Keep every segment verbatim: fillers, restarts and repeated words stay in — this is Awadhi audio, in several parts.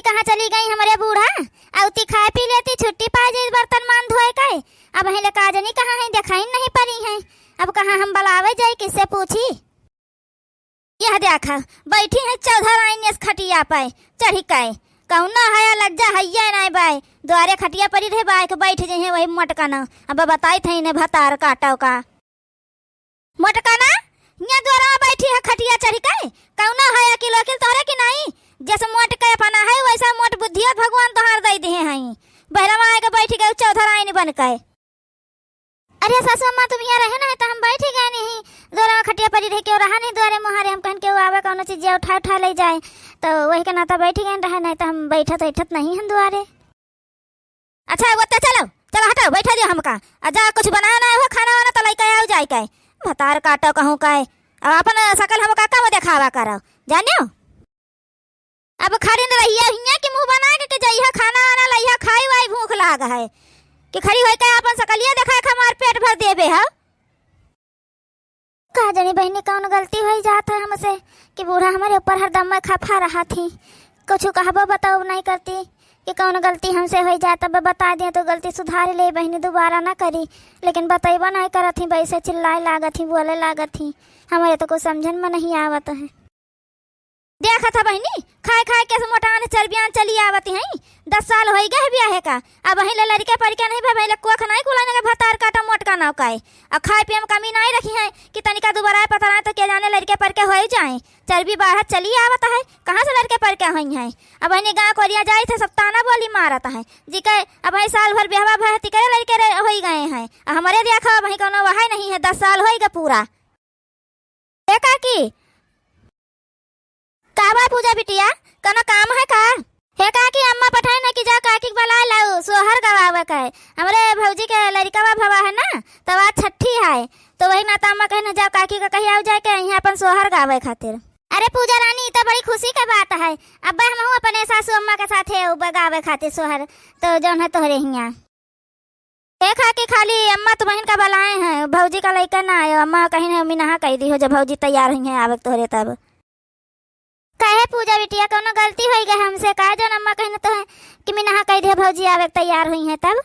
कहाँ चली गई हमरे बूढ़ा? अउती खाए पी लेती, छुट्टी पाए जाई बर्तन मान धोए के। अबहीं ले का जनी कहाँ हैं, देखाइन नहीं परी हैं। अब कहाँ हम बलावे जाई, किससे पूछी? यह देखा, बैठी हैं चौधराइन एस खटिया पे चढ़ी के। कौनो हया लज्जा हइये नाई बाय। द्वारे खटिया परी रहे बाय के बैठ जइहें वही मोटका न। अब बताइत है इन्हें भतार काटो का। मोटका ना, हियाँ द्वारा बैठी है खटिया चढ़ी के। कौनो हया किलो किल तोहरे की नाई? जस मोट के अपना है, वैसा मोट बुद्धिया भगवान तोहार दे दिहे हैं। बहरवा आए के बैठ गए चौधराइन बन के। अरे सासू अम्मा, तुम यहाँ रहे ना है तो हम बैठ ही गए नहीं। द्वारा खटिया परी रहे, क्यों रहा नहीं द्वारे मुहारे। हम कहन क्यों आवे, कौनो चीज उठा उठा ले जाए, तो वही के नाता बैठ ही गए रहे, नहीं तो हम बैठत बैठत नहीं हम द्वारे। अच्छा, वो तो चलो, चलो हटो, बैठा दियो हमका। आ जा, कुछ बनाया ना हो खाना वाना तो लइके आओ जाए के। भतार काटो कहूँ का है। अब अपन सकल हमका कम देखावा करो, जानियो। अब खड़ी न रहिया हियाँ कि मुँह बना के, के जइहा खाना वाना लइहा, खाई वाई भूख लाग है कि खड़ी होई के अपन सकलिया देखा के हमार पेट भर देबे हो। का जानी बहिनी कौन गलती होई जात है हमसे कि बूढ़ा हमरे ऊपर हरदम में खफा रहत ही। कुछ कहबो बताओ नहीं करती कि कौन गलती हमसे होई जात, अब बता दिए तो गलती सुधार ले बहिनी, दोबारा ना करी। लेकिन बतैबो नहीं करत ही, वैसे चिल्लाए लागत ही, बोले लागत ही, हमरे तो कुछ समझन में नहीं आवत है। देखत ह बहिनी, खाए खाए के मोटान चर्बियान चली आवत हैं। दस साल होई गए बियाहे का, अबहीं ले लड़के परिके नहीं भए, ले कोख नहीं कुलाने के भतार काटा मोटका नाव का है। अब खाए पिए में कमी नहीं रखी है कि तनिका दुबराए पतराए तो के जाने लड़के परिके होई जाए। चर्बी बाढ़त चली आवत है, कहाँ से लड़के परिके होई हैं? अबहिनी गाँव कोरिया जाइत है, सब ताना बोली मारत है। जी के अबहीं साल भर बियाहवा भए तिकरे लड़के रह-, होई गए हैं। आ हमरे देखा अबहीं कौनो वहाई नहीं है, दस साल होई गए पूरा। ए काकी, का बा पूजा बिटिया, कौनो काम है का? हे काकी, अम्मा पठाए ना कि जा काकी के बुलाए लाओ, सोहर गवावे का है। हमरे भौजी के लड़िकवा भवा है ना, तो आज छठी है, तो वही नाता अम्मा कहे ना जाओ काकी का कही आओ जाए के यहाँ अपन सोहर गावे खातिर। अरे पूजा रानी, ई तो बड़ी खुशी के बात है। अब हमहू अपने सासू अम्मा के साथे उ गावे खातिर सोहर, तो जौन है तोहरे हियाँ। देखा कि खाली अम्मा तुमहिन का बुलाए हैं, भौजी का लइके ना आयो। अम्मा कहीं है मिनहा कह दी हो, जब भौजी तैयार हुई हैं आवे के तोहरे तब। काहे पूजा बिटिया, कौनो गलती होई गए हमसे का, जौन अम्मा कहीं तो है कि मिनहा कह दी हो भौजी आवे के तैयार हुई हैं तब?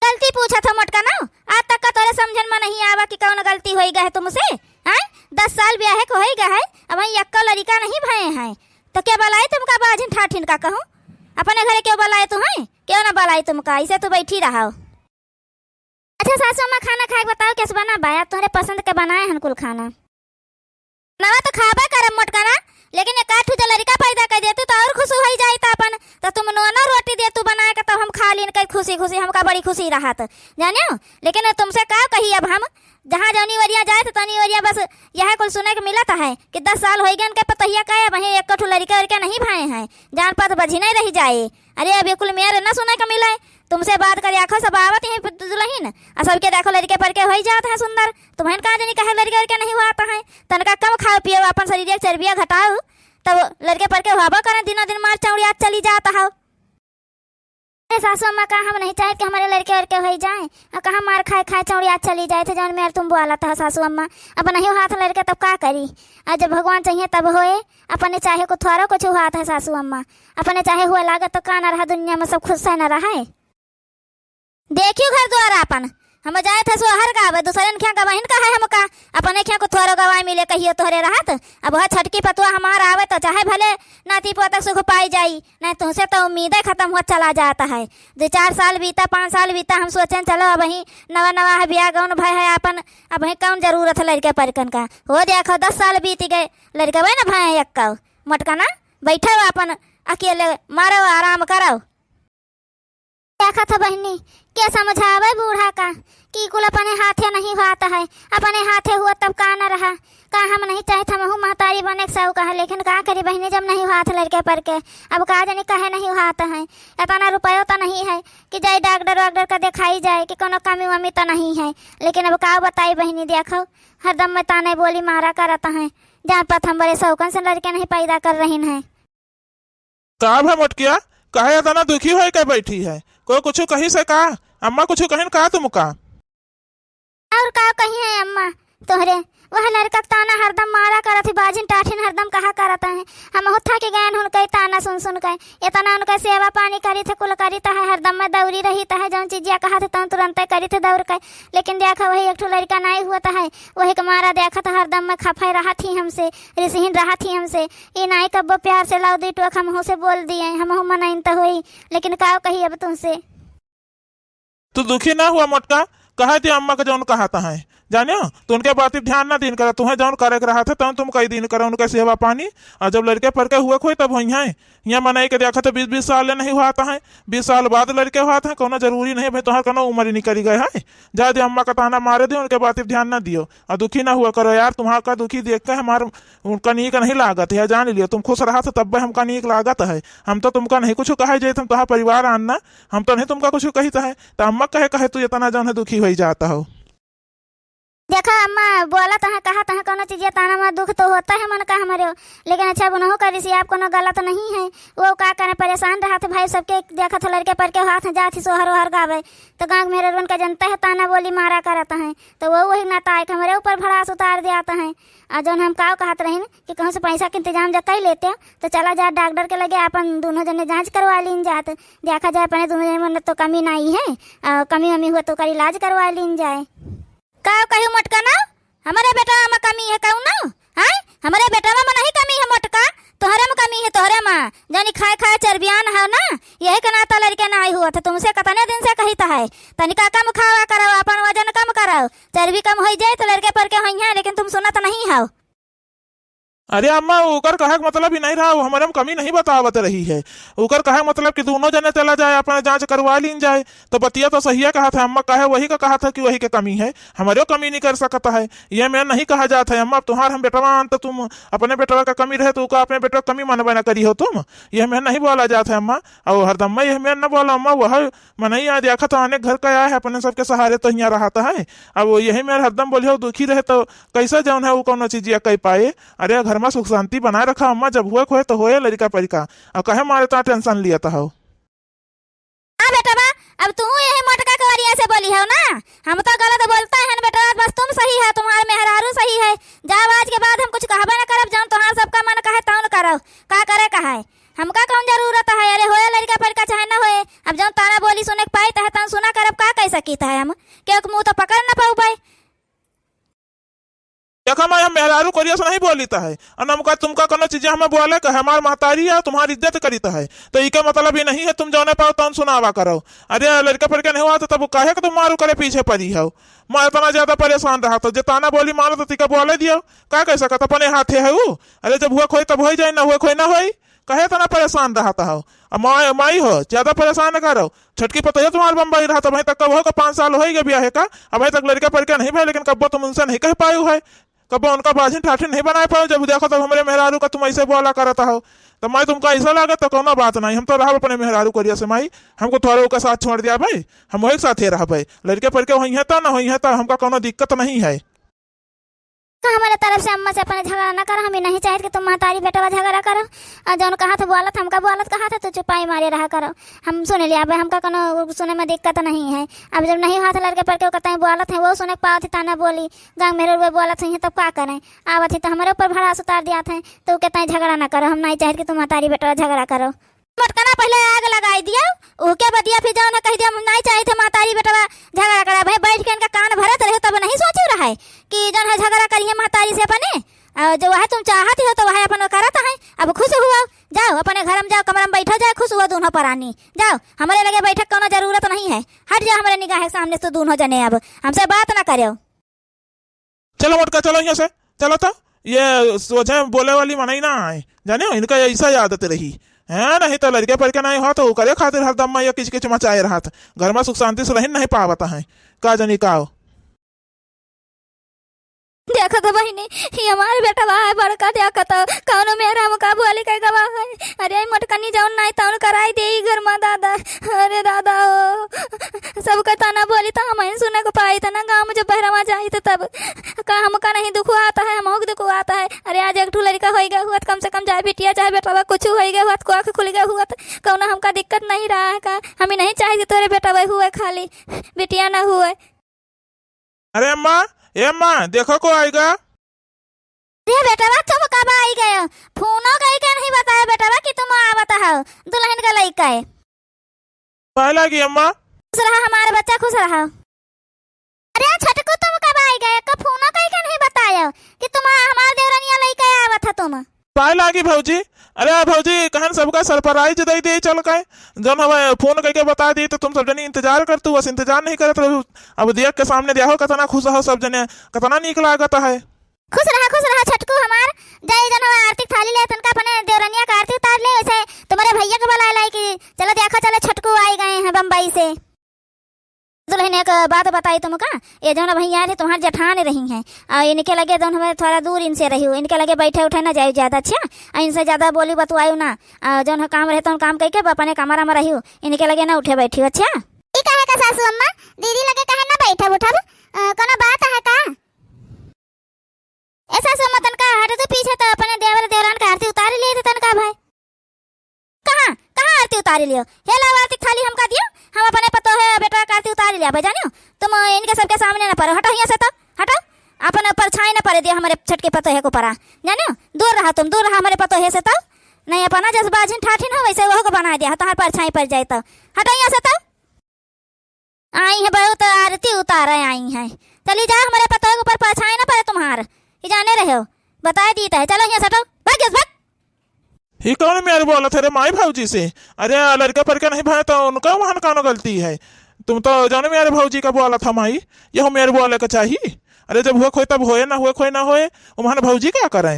गलती पूछत हो मोटका ना, आज तक का तोरे समझन में नहीं आवा कि कौन गलती होई गए तुमसे? हैं? दस साल ब्याहे को होई गए है, अबहीं यक्को लड़िका नहीं भए हैं, तो के बुलाए तुमका बाझिन ठाठिन का कहूँ? अपने घरे क्यों बुलाए तू हैं? क्यों ना बुलाए तुमका? इसे तू बैठी रहो। अच्छा सासू अम्मा, खाना खाए के बताओ, कैसे बना बाया? तोहरे पसंद के बनाए हन कुल खाना। नवा तो खाबे करब मोटका ना, लेकिन एक आध ठो जो लड़िका पैदा कर देतू तो और खुश होई जाई तो अपन, तो तुम नोनो रोटी देतू बनाए के, तब हम खा लीन के खुशी खुशी, हमका बड़ी खुशी रहत, जानियो। लेकिन तुमसे का कही अब हम, जहाँ जौनी वरिया जाए तो तौनी वरिया बस यह कुल सुने के मिलत है कि दस साल होई गए इनके पतोहिया का, अबहीं एक ठो लड़िका उड़िका नहीं भए हैं, जान पात बझी नहीं रही जाए। अरे अब ये कुल मेर न सुने के मिले, तुमसे बात करे आखो सब आवत हैं दुल्हन, आ सबके देखो लड़िके परिके होई जात हैं सुंदर, तुम्हें का जानी कहे लड़िके उड़िके नहीं हुआत हैं। तनका कम खाओ पियो, अपन शरीर के चर्बिया घटाओ, तब लड़िके परिके हुआबो करें, दिनों दिन मार चौड़ियात चली जात हो। अरे सासू अम्मा, का हम नहीं चाहत कि हमरे लड़िके उड़िके होई जाए, और कहाँ मार खाए खाए चौड़ियात चली जाए थे, जौन मेर तुम बोलत हो सासू अम्मा। अब नहीं हाथ लड़िके तब का करी, और जब भगवान चाहिए तब होए, अपने चाहे को थोड़ा कुछ हुआत है सासू अम्मा, अपने चाहे हुआ लागत तो का न रहा दुनिया में, सब खुश है न रहा है। देखियो घर द्वार आपन, हम जाए थे सोहर गावे, दूसरे ने क्या गवाहिन का है हमका, अपने क्या को थोरो गवाही मिले कहियो तोहरे रहत। अब वह छटकी पतुआ हमार आवे तो चाहे भले नाती पोता सुख पाई जाई, नहीं तुमसे तो उम्मीदें खत्म हुआ चला जाता है। दो चार साल बीता, पाँच साल बीता, हम सोचें चलो अबहीं नवा नवा है, बियाह गौन भय है आपन, अबहीं कौन जरूरत है लड़िके परिकन का। हो देखो दस साल बीत गए, लड़िकवे न भय है एक्को, मोटका ना बैठो आपन अकेले, मारो आराम करो। देखत हो बहिनी, के समझावे बूढ़ा का कि कुल अपने हाथे नहीं हुआत है, अपने हाथे हुआ तब का न रहा। का हम नहीं चाहत हमहू महतारी बने के शौक है, लेकिन का करी बहिनी, जब नहीं हुआत लड़िके परिके, अब का जानी काहे नहीं हुआत है। इतना रुपयो तो नहीं है कि जाई डॉक्टर वाक्टर का देखाई जाए कि कोनो कमी वमी तो नहीं है, लेकिन अब का बताई बहिनी, देखो हरदम में ताने बोली मारा करत हैं, जान पात हम बड़े शौकन से लड़िके नहीं पैदा कर रहीन हैं। का भा मोटकिया, काहे इतना दुखी होए के बैठी है? कोई कुछ कही से का? अम्मा कुछ कहिन का तुमका? और का कही है अम्मा, तोहरे वह लड़का के ताना हरदम मारा करत ही, बाझिन टाठिन हरदम कहा करत है। हमहू थक गएन उनके ताना सुन सुन के। इतना उनके सेवा पानी करित है, कुल करित है, हरदम में दौरी रहित है, जौन चीजिया कहत है तौन तुरंते करित है दौर के। लेकिन देखा वही एक ठो लड़का नाई हुअत है, वही के मारा देखत हरदम में खफे रहत ही हमसे, रिसहिन रहत ही हमसे। ई नाई कब्बो प्यार से लाओ दी टोक हमहू से बोल दिए, हमहू मनइन त होई, लेकिन काव कही अब तुमसे। तू दुखी ना हुआ मोटका, कहे दे अम्मा के जौन कहत है, जानियो, तू उनके बाती पे ध्यान ना दीन करा, तुहे जौन करे के रहत है तौन तुम कई दीन करा, उनके सेवा पानी। और जब लड़के पर के हुए खोई तब होई है, यहाँ मनई के देखत है बीस बीस साल ले नहीं हुआत है, बीस साल बाद लड़के हुआत है, कौनो जरूरी नहीं भाई, तोहार कौनो उम्र ही निकली गए है। जा दे अम्मा का ताना मारे दे, उनके बाती पे ध्यान ना दियो, और दुखी ना हुआ करो यार, तुम्हारा का दुखी देख के हमार उनका नीक नहीं लागत है, जान लियो, तुम खुश रहत है तब हमका नीक लागत है, हम तो तुमका नहीं कुछ कहे जाइत, हम तोहार परिवार आन ना, हम तो नहीं तुमका कुछ कहित है, त अम्मा कहे, कहे तू इतना जौन है दुखी होई जात हो। देखा अम्मा, बोलत है, कहत है कौनो चीजिया ताना मार, दुख तो होता है मन का हमरे, लेकिन अच्छा अब उनहू का रिसियाब कौनो गलत नहीं है। वो का करे, परेशान रहत है भाई, सबके देखत है लड़के पर के हाथ जात ही सोहर ओहर गावे, तो गाँव में मेहररुअन का जनता है ताना बोली मारा करत है, तो वो वही नाता है कि हमरे ऊपर भड़ास उतार दियात है। और जौन हम काव कहत रहिन कि कहूँ से पैसा के इंतजाम जब कई लेते तो चला जाए डॉक्टर के लगे, अपन दोनों जने जाँच करवा लीन जात, देखा जाए अपने दोनों जने में तो कमी नहीं है, और कमी वमी हुआ तो ओकर इलाज करवा लीन जाए। का कही मोटका ना, हमरे बेटवा में कमी है कहू ना? हैं? हमरे बेटवा में नहीं कमी है मोटका, तोहरे में कमी है, तोहरे में। जानी खाए खाए चरबियान है ना, यही के नाता लड़के ना आई हुआ था, तुमसे कतने दिन से कहित है, तनिका कम खावा करो, अपन वजन कम करो, चर्बी कम होई जाए तो लड़के पर के होई है, लेकिन तुम सुनत नहीं हो। अरे अम्मा, ओकर कहे के मतलब ही नहीं रहा, वो हमरे में कमी नहीं बतावत रही है। ओकर कहे के मतलब कि दोनों जने चला जाए, अपने जाँच करवा लीन जाए, तो बतिया तो सहिए कहत है अम्मा, कहे वही का कहत है कि वही के कमी है, हमरे कमी नहीं कर सकत है। ये में नहीं कहा जात है अम्मा, अब तुम्हार हम बेटवा आन तो तुम अपने बेटवा का कमी रहे तो ओका अपने बेटवा का कमी मनबे न करी हो तुम, ये में नहीं बोला जात है अम्मा। और हरदम में ये में न बोला अम्मा, वह मनई आ देखा तो अनेक घर का आया है, अपने सबके सहारे तो हियाँ रहत है। अब यही में हरदम बोलियो दुखी रहे तो कैसे जौन है वो कौनो चीजिया कह पाए। अरे घर में सुख शांति बनाए रखा अम्मा, जब हुए खोए तो होए लड़का परिका, अब कहे मारे ता टेंशन लियत हो। हाँ बेटवा, अब तू यही मोटका के ओरिया से बोली हो ना, हम तो गलत बोलता है बेटवा, बस तुम सही है, तुम्हारे मेहरारू सही है। जाओ आज के बाद हम कुछ कहबे न करब, जौन तुम्हार सबका मन कहे तौन करब, का करे का है, हमका कौन जरूरत है? अरे होए लड़का परिका चाहे न होए, अब जौन ताना बोली सुने के पाई तहे तौन सुना करब, का कह सकीत है हम, केहू के मुँह तो पकड़ न पउबे। देखा माई, हम मेहरारू कोरिया से नहीं बोलित है, और हमका तुमका कोनो चीजें हमें बोले के है, हमार महतारी है, तुम्हारी इज्जत करित है, तो इके मतलब ही नहीं है तुम जौने पाओ तौन सुनावा करो। अरे लड़का परिका नहीं हुआ तो तब काहे के तुम मारू करे पीछे पड़ी हो? मैं इतना ज्यादा परेशान रहा तो जे ताना बोली मारो तो तिका बोले दियो, का कह सकत अपने हाथे है वो। अरे जब हुआ खोई तब हो जाए, ना हुआ खोई ना होई। कहे इतना परेशान रहत हो? अब माई, माई हो, ज्यादा परेशान न करो। छोटकी पतोहिया तुम्हार बम्बई रहत, अबहीं तक कब हो का पाँच साल होई गए बियाहे का, अबहीं तक लड़का परिका नहीं भए, लेकिन कब्बो तुम उनसे नहीं कह पायो है, कब्बो उनका बाझिन ठाठिन नहीं बनाए पायो। जब देखो तब हमरे मेहरारू का तुम ऐसे बोला करत हो, तो माई तुमका ऐसा लागत तो कौनो बात नहीं, हम तो रहब अपने मेहरारू कोरिया से माई, हमको थोड़ा ओकर साथ छोड़ दिया भाई, हम वही के साथे रहबे, लड़के परिके होइहें तो ना होइहें तो हमका कौनो दिक्कत नहीं है। का हमारे तरफ से अम्मा से अपने झगड़ा ना करो, हम ही नहीं चाहित कि तुम महतारी बेटवा झगड़ा करो। और जौन कहा था बोलत, हमका बोलत कहा था, तो चुपाई मारे रहा करो। हम सुन लिया, अब हमका कोनो सुने में दिक्कत नहीं है। अब जब नहीं हुआ था लड़के परिके कतई बोलत है, वो सुने के पावत ही ताना बोली, गाँव में रुए बोलत हुई है, तब का करें? आवत ही तो हमारे ऊपर भड़ास उतार दियात है, तो कहते हैं झगड़ा ना करो, हम नहीं चाहित कि तुम महतारी बेटवा झगड़ा करो। मोटकना पहिले आग लगाई दिया, ओके बदिया फिर जौन है कह दिया, "हम नाई चाहित है महतारी बेटवा झगड़ा करा।" भाई बैठ के इनका कान भरत रहे तब नहीं सोचे रहे कि जौन है झगड़ा करिए महतारी से अपने। और जो वह तुम चाहत हो तो वह अपन करत है। अब खुश हुआ, जाओ अपने घर में जाओ, कमरा में बैठो जाओ, खुश हुआ दोनों परानी। जाओ, हमारे लगे बैठक कोनो जरूरत नहीं है, हट जाओ हमारे निगाह के सामने से दोनों जने, अब हमसे बात ना करो। चलो मोटका, चलो यहाँ से, चलो तो। ये सोझे बोले वाली मनई ना आए, जाने हो, इनका ऐसा ही आदत रही है, नहीं तो लड़के परिके नहीं हो तो ओकरे खातिर हरदम में ये किचकिच मचाए रहत, घर में सुख शांति से रहिन नहीं पावत है, का जानी का हो। देखत बहिनी, ये हमार बेटवा है बड़का, देखत कौनो मेहरा हमका बोली के गवा है। अरे मोटकनी जौन नाई तौन कराई दे ई घर में दादा। अरे दादा हो, सबके ताना बोली तो हम ही सुने को पाई था ना, गाँव में जब बहरवा जाई तो तब का हमका नहीं दुख आता है, हमहू के दुख आता है। अरे आज एक ठो लड़का होई गए हुआ, कम से कम चाहे बिटिया चाहे बेटवा कुछ होई गए हुआ, को आँख खुल गए हुआ, कौनो हमका दिक्कत नहीं रहा है का? हम ही नहीं चाहे कि तोरे बेटवा हुए खाली, बिटिया ना हुए। अरे अम्मा, ए अम्मा, देखो को आएगा। अरे बेटवा, तुम कब आई गयो? फोनो कई के नहीं बतायो बेटवा कि तुम आवत हो दुलहिन का लइके। पाए लागी अम्मा। खुश रहा हमार बच्चा, खुश रहा। अरे छोटकू, तुम कब आई गए? कब फोनो कई के नहीं बतायो कि तुम हमार देवरनिया लइके आवत ह तुम? पाए लागी भौजी। अरे भौजी, कहन सबका surprise दे दे चल के। जौन हवे फोन कई के बता दी तो तुम सब जनी इंतजार करतू, बस इंतजार नहीं करत रहू। अब देख के सामने देखो कितना खुश हो सब जने, कितना नीक लागत है। खुश रहा, खुश रहा छोटकू हमार। जाई जौन हवे आरती थाली ले, तनका अपने देवरनिया का आरती उतार ले, वैसे तुम्हारे भैया के बुलाए लाई कि चलो देखो, चलो छोटकू आई गए हैं बम्बई से। दुलहिन, एक बात बताई तुमका, ये जौन भैया रहे तुम्हार जेठान रही हैं, और इनके लगे जौन हवे थोड़ा दूर इनसे रहियो, इनके लगे बैठे उठे ना जाइयो ज्यादा, अच्छा? और इनसे ज्यादा बोली बतुआइयो ना, और जौन ह काम रहे तौन काम कइके अपने कमरा में रहियो, इनके लगे ना उठे बैठियो, अच्छा? ई काहे का सासू अम्मा, दीदी लगे काहे ना बैठब उठब? अ, कोनो बात है का? ए सासू अम्मा, तनका हट तो पीछे तो अपने देवर देवरान का आरती उतार लिए थे तनका भाई। कहाँ, कहाँ आरती उतार लियो? हे लाओ आरती थाली हमका दियो, हम अपने पतोहे बेटवा का आरती उतार लिया भाई, जानियो? तुम इनके सबके सामने न पड़ो, हटो हियाँ से तो, हटो। अपन परछाई न पड़े दियो हमरे छोटके पतोहे को परा, जानियो? दूर रहा तुम, दूर रहा हमरे पतोहे से तो। नहीं अपना जस बाझिन ठाठिन हो वैसे वहू को बना दिया, तुम्हार परछाई पड़ जाए तो। हटो हियाँ से तो। आई है बहुत आरती उतारे आई है। चली जाओ, हमरे पतोह के ऊपर परछाई ना पड़े तुम्हार। ई जाने रहे हो, बताए दीत है। चलो हियाँ से हटो, भाग यहाँ से, भाग। ही कौन मेरे बोलत है रे माई भौजी से? अरे लड़का परिका नहीं भाई तो उनका वहन कौन गलती है? तुम तो जाने मेरे भौजी का बोलत है माई, यह मेरे बोले का चाहिए। अरे जब हुआ खोए तब होए, ना हुआ खोए ना होए, वहन भौजी का करें?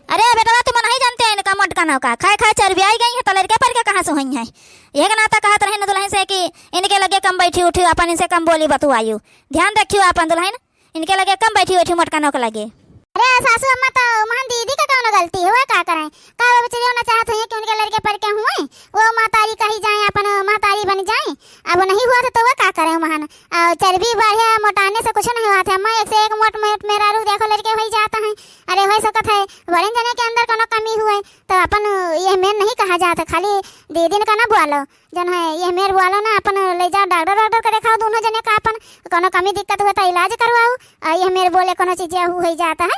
अरे बेटवा, तुम नहीं जानते हैं इनका मोटका नौका। खाए खाए चर्बी आई गई है, तो लड़के परिके कहाँ से हुई हैं? यह नाता कहत रहे न दुलहिन से कि इनके लगे कम बैठी उठी, अपन इनसे कम बोली बतुआयु। ध्यान रखियो अपन दुलहिन, इनके लगे कम बैठी उठी मोटका नौका लगे। अरे सासू अम्मा, तो महन दीदी का कौन गलती है, वह का करें? का वो बेचारी ना चाहत हुई कि उनके लड़के परिके हुए, वो महतारी कही जाए, अपन महतारी बन जाए। अब नहीं हुआ था तो वह का करें महन? और चर्बी बढ़े, मोटाने से कुछ नहीं हुआ था अम्मा, एक से एक मोट मोट मेहरारू देखो लड़के हुई जाता है। अरे, होइ सकत है, वरिन जने के अंदर कोनो कमी हुए, तो अपन यह मेर नहीं कहा जात है, खाली दीदिन का ना बोलो, जौन है, यह मेर बोलो ना, अपन ले जाओ डॉक्टर, डॉक्टर के देखाओ, दोनों जने का अपन कोनो कमी दिक्कत हुए तो इलाज करवाओ, और यह मेर बोले कोनो चीज हुई जात है।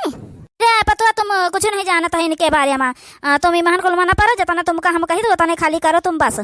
रे पतुआ, तुम कुछ नहीं जानत है इनके बारे में। आ, तुम ईमान कुल मना पड़ो, जितना तुमका हम कही दो, उतने खाली करो तुम बस।